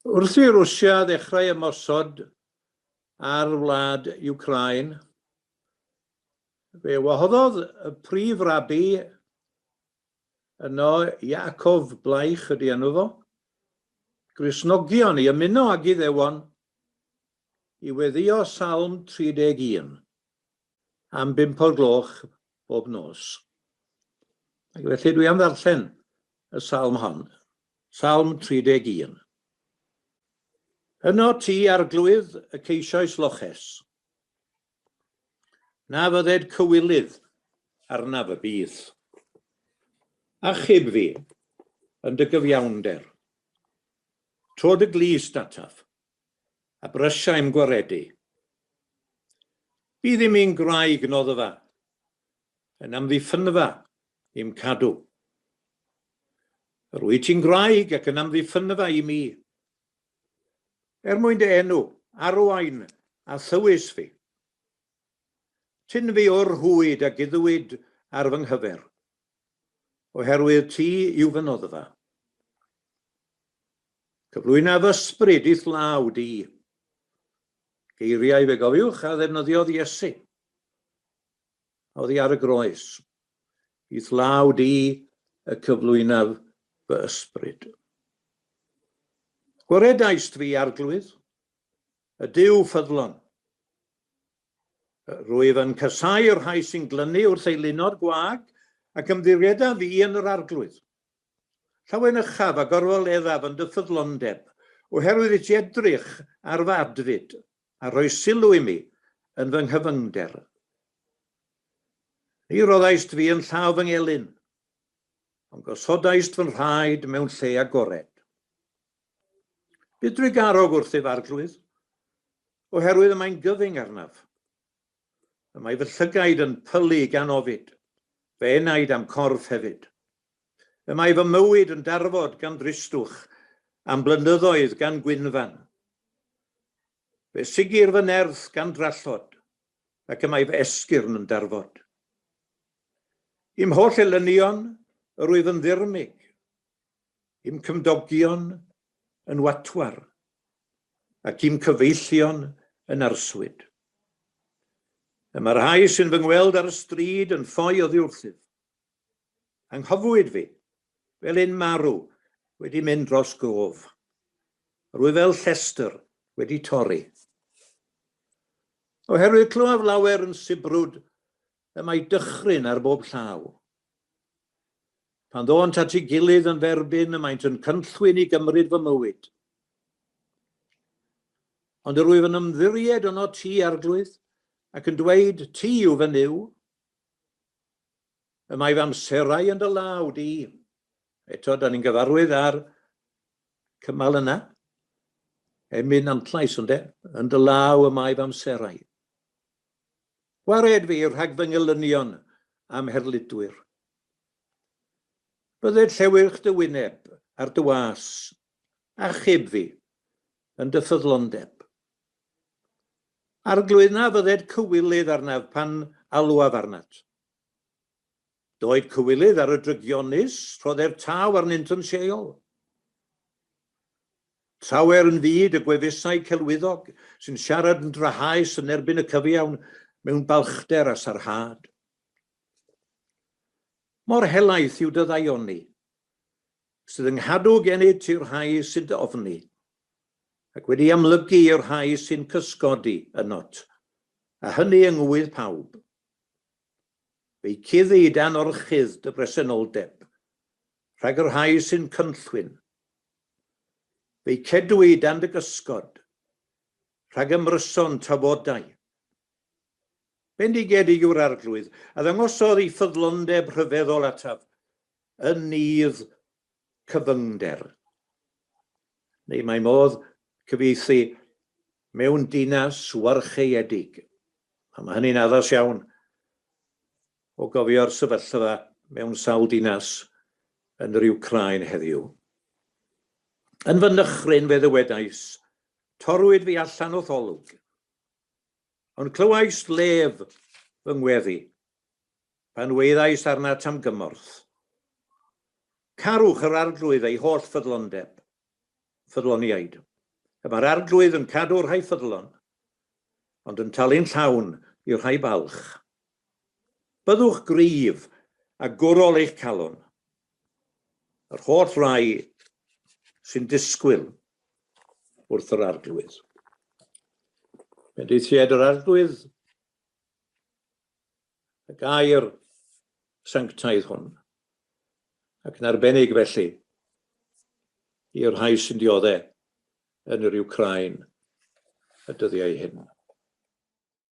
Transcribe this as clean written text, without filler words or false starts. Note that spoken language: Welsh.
Wrth i Rwsia ddechrau ymosod ar wlad Wcráin, fe wahoddodd y prif rabi yno, Yaakov Bleich ydy enw fo, Gristnogion i ymuno ag Iddewon i weddïo Salm 31 am bump o'r gloch bob nos. Ac felly dwi am ddarllen y salm hon. Salm 31. Yno ti, Arglwydd, y ceisiais loches. Na fydded cywilydd arnaf y bydd. Achub fi yn dy gyfiawnder. Tro dy glust ataf, a brysia i'm gwaredu. Bydd imi'n gwraig noddfa, yn amddiffynfa i'm cadw. Yr wyt ti'n gwraig ac yn amddiffynfa i mi. Er mwyn dy enw, arwain a thywys fi. Tyn fi o'r rhwyd a guddwyd ar fy nghyfer, oherwydd ti yw fy noddfa. Cyflwyna fy ysbryd i'th law di. Geiriau, fe gofiwch, a ddefnyddiodd Iesu oddi ar y groes. I'th law di y cyflwynaf fy ysbryd. Gwaredaist fi, Arglwydd, y Duw ffyddlon. Rwyf yn casáu'r rhai sy'n glynu wrth eilunod gwag ac ymddiriedaf fi yn yr Arglwydd. Llawenychaf a gorfoleddaf yn dy ffyddlondeb, oherwydd i ti edrych ar fy adfyd a rhoi sylw i mi yn fy nghyfyngder. Ni roddaist fi yn llaw fy ngelyn, ond gosodaist fy nhraed mewn lle agored. Bydd drugarog wrthyf, Arglwydd, oherwydd y mae'n gyfyng arnaf. Y mae fy llygaid yn pylu gan ofid, fy enaid a'm corff hefyd. Y mae fy mywyd yn darfod gan dristwch, a'm blynyddoedd gan gwynfan. Fe sigir fy nerth gan drallod, ac y mae fy esgyrn yn darfod. I'm holl elynion yr wyf yn ddirmyg, i'm cymdogion yn watwar, ac i'm cyfeillion yn arswyd. Y mae'r rhai sy'n fy ngweld ar y stryd yn ffoi oddi wrthyf. Anghofwyd fi, fel un marw wedi mynd dros gof. Rwy fel llestr wedi torri. Oherwydd clywaf lawer yn sibrwd y mae dychryn ar bob llaw. Pan ddônt at ei gilydd yn f'erbyn, y maent yn cynllwyn i gymryd fy mywyd. Ond yr wyf yn ymddiried ynot ti, Arglwydd, ac yn dweud, Ti yw fy Nuw. Y mae fy amserau yn dy law di. Eto, da ni'n gyfarwydd â'r cymal yna. Emyn antlais, ynde? Yn dy law y mae fy amserau. Gwared fi rhag fy ngelynion a'm herlidwyr. Bydded llewyrch dy wyneb ar dy was, achub fi yn dy ffyddlondeb. Arglwydd na fydded cywilydd arnaf pan alwaf arnat. Doed cywilydd ar y drygionus, rhodder taw arnynt yn Sheol. Trawer yn fyd y gwefusau celwyddog sy'n siarad yn drahaus yn erbyn y cyfiawn mewn balchder a sarhad. Mor helaeth yw dy ddaioni, sydd yng nghadw gennyt i'r rhai sy'n dy ofni, ac wedi amlygu i'r rhai sy'n cysgodi ynot, a hynny yng ngŵydd pawb. Fe'i cuddi dan orchudd dy bresenoldeb, rhag y rhai sy'n cynllwyn. Fe'i cedwi dan dy gysgod, rhag ymryson tafodau. Bendigedig yw'r Arglwydd, a ddangosodd ei ffyddlondeb rhyfeddol ataf, yn nydd cyfyngder. Neu mae modd cyfieithu mewn dinas warchaeedig. A mae hynny'n addas iawn o gofio'r sefyllfa mewn sawl dinas yn yr Wcráin heddiw. Yn fy nychryn fe ddywedais, torrwyd fi allan o'th olwg. Ond clywais lef fy ngweddi, pan waeddais arnat am gymorth. Carwch yr Arglwydd ei holl ffyddlondeb, ffyddloniaid. Y mae'r Arglwydd yn cadw'r rhai ffyddlon, ond yn talu'n llawn i'r rhai balch. Byddwch gryf a gwrol eich calon, yr holl rai sy'n disgwyl wrth yr Arglwydd. Bendithied yr Arglwydd, y gair sanctaidd hwn, ac yn arbennig felly i'r rhai sy'n diodde yn yr Wcráin y dyddiau hyn.